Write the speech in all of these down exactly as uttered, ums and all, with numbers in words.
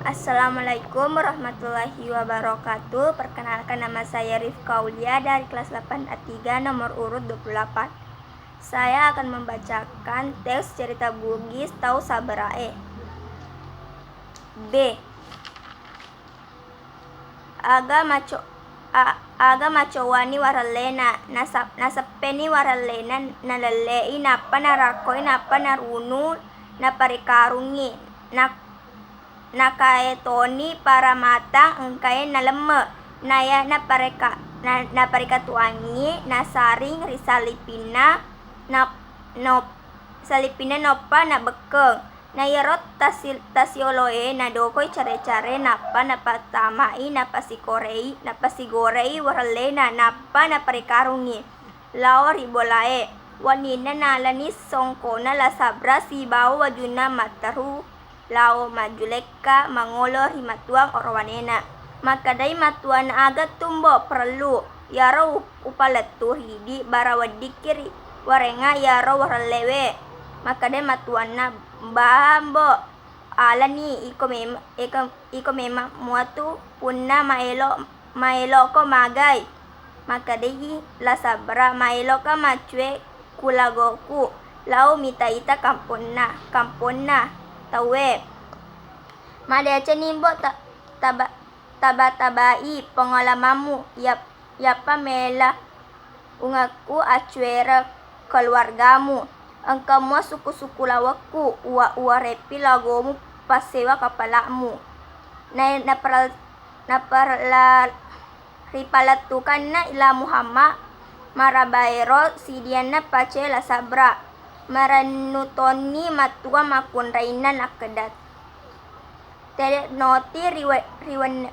Assalamualaikum warahmatullahi wabarakatuh. Perkenalkan, nama saya Rifka Aulia dari kelas delapan A tiga, nomor urut dua puluh delapan. Saya akan membacakan teks cerita Bugis tau Sabarae. B. Aga maco-, a-, aga macowani warellena, nasa-, naseppeni warellena, nalelle'i, nappa narakkoi, nappa narunu, naparikarungngi, na-, nakaetoni paramatang engkae nalemme, naya napareka-, na-, naparikatuangngi, nasaring ri salipinna, na-, no-, salipinna noppa nabekkeng. Na iyaro tasi-, tasioloe nadokoi care-care, nappa napattamai, napasikorei, napasigorei warellena, nappa naparikarungngi lao ri bolae. Wenninna nalani songkona La Sabra sibawa wajunna matteru lao majjulekka mangolo ri matuang orowanena. Makkedai matuanna, "Aga tumbo parellu iyaro u-, upalettu ridi, bara weddikki ri warengnga iyaro warellewe." Makkedai matuanna, "Mbaha, Mbo, alani, iko mem-, iko, iko memang muatu punna maelo, maeloko magai." Makkedai La Sabra, "Maeloka maccue kulagoku lao mita-ita kamponna, kamponna tauwe. Madeceng ni, Mbo, ta-, taba-, taba-tabai pengalamammu, yap-, yappa mela ungekku accuereng keluargamu. Engka mua suku-suku lawekku, uwa-, uwareppi lagomu passewa kapala'mu." Na-, naparal-, naparla-, ripalettukanna La Muhammad marabaero sidianna pace La Sabra. Marennu tonni matuang makkunrainna nakkeda, "Tede noti riwe-, riwen-,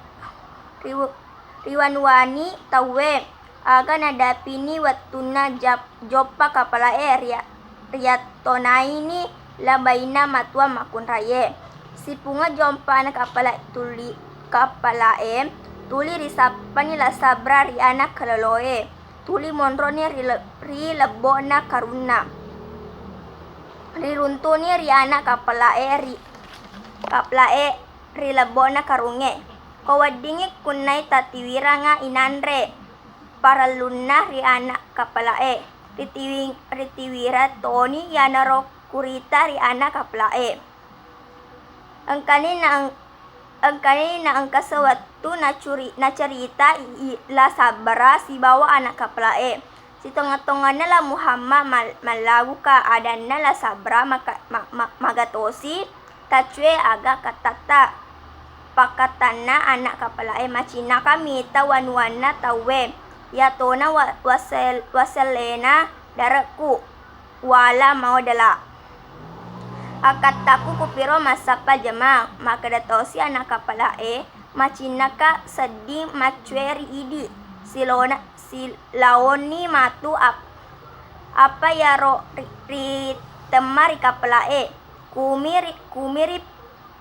riwe-, riwanuwani tauwe, aga nadapini wettunna jap-, joppa kapalae ria-, riattonaini labainna matuang makkunraie." Sipunga jompana kapala tuli-, kapalae, tuli risappani La Sabra ri ana kaloloe. Tuli monroni ri le-, ri lebbo'na karunna. Riruntuni ri ana kapalae ri, kapalae ri lebbo'na karungnge. Ko weddingngi kunnai tatiwiranga inanre parellunna ri ana kapalae. Ritiwi-, ritiwira toni iyanaro kurita ri ana kapalae. Engkani na-, engkani naengka sewettu nacuri-, nacerita i La Sabra sibawa ana kapalae. Sitonga-tonganna La Muhammad mal-, mallaguka, adanna La Sabra maka-, ma-, ma-, magatosi, "Taccue aga kattatta." Pakkattanna ana kapalae, "Macinnaka mita wanuwanna tauwe, iyatona wa-, wasel-, wasellena dare'ku." Wala maodala. Akkattaku kupiro massappa jama, makkeda tosi ana kapalae, "Macinnaka sedding maccue ri idi, silona, silaonni matu ap-, apa iyaro ri, ritemma ri kapalae, kumi ri, kumi ri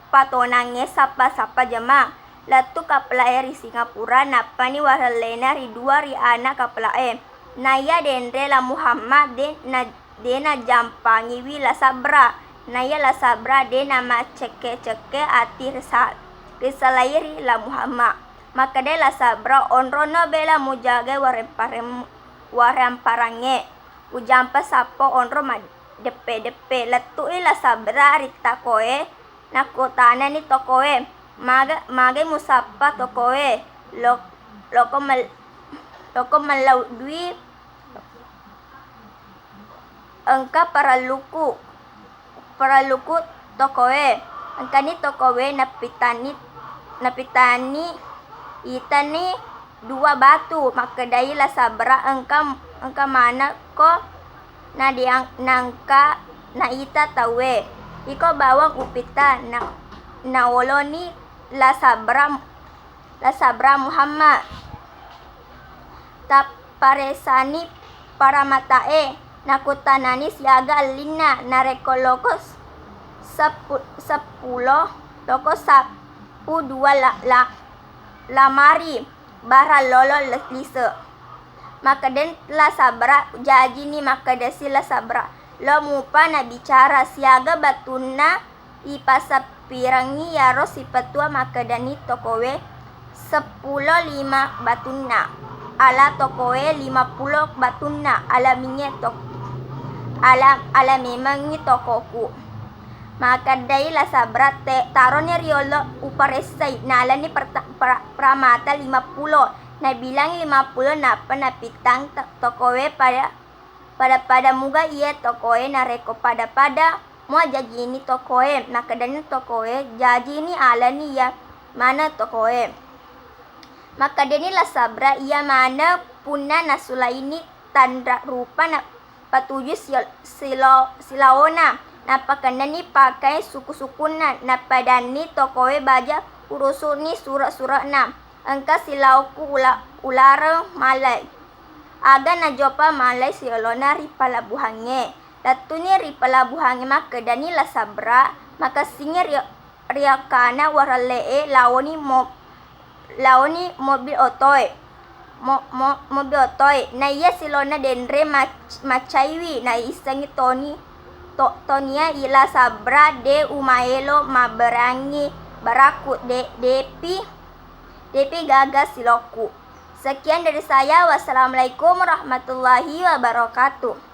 patonangnge sappa-sappa jama." Lettu kapalae ri Singapura, nappani warellena ri dua ri ana kapalae. Naiya denre La Muhammad de na-, de najampangiwi La Sabra. Naiya La Sabra de namaccekke-cekke ati risa-, risalai ri La Muhammad. Makkedai La Sabra, "Onrono bela mujagai waremparem-, waremparangnge. Ujampa sappo onro maddeppe-deppe." Lettu'i La Sabra ri takoe, Nakkutanani tokoe, "Maga, magai musappa tokoe? Lo-, loko mel-, loko mellau dui, engka parelluku, parelluku tokoe." Engkani tokoe napitani, napitani itani dua batu, makkedai La Sabra, "Engka, engka manekko nadeang-, nangka naita tauwe. Iko bawang upitta." Na-, naoloni La Sabra, La Sabra Muhammad. Tapparesani paramatae, nakutanani siaga ellinna, narekko loko seppu-, seppulo, loko sappu dua la-, la-, lamari. Barang lolo le-, lise. Makkedani La Sabra, jajini makkedasi La Sabra, "Lo mupa nabicara siaga batunna Ipasappirengngi iyaro sipatua makkedani tokoe, seppulo lima batunna, ala tokoe lima pulo batunna, ala minge tok-, ala, ala memengngi tokoku. Makkedai La Sabra, te-, taroni riolo uparessai, nalani perta-, pra-, pramata lima pulo, nabilang lima pulo nappa napitang to-, tokoe pada, pada-pada muga iye tokoe, narekko pada-pada mua jajini tokoe, makkedani tokoe, jajini alani iya maneng tokoe. Makkedani La Sabra, iya maneng punna nasulaini tanra rupa na-, patuju sio-, silo-, silaona, napakennani pakai suku-sukunna, napadanni tokoe baja urusu'ni sure'-sure'na. Engka silaoku ula-, ulareng malai. Aga najoppa malai siolona ri pelabuhangnge. Lettuni ri pelabuhangnge makkedani La Sabra, makessingngi ri-, riakkana warelle'e laoni mo-, laoni mobil otoe. Mo-, mo-, mobil otoe. Naiya silona denre mac-, macaiwi, naissengngi toni, to-, tonia i La Sabra de umaelo mabberangngi barakku de-, depi, depi gaga silokku. Sekian dari saya. Wassalamualaikum warahmatullahi wabarakatuh.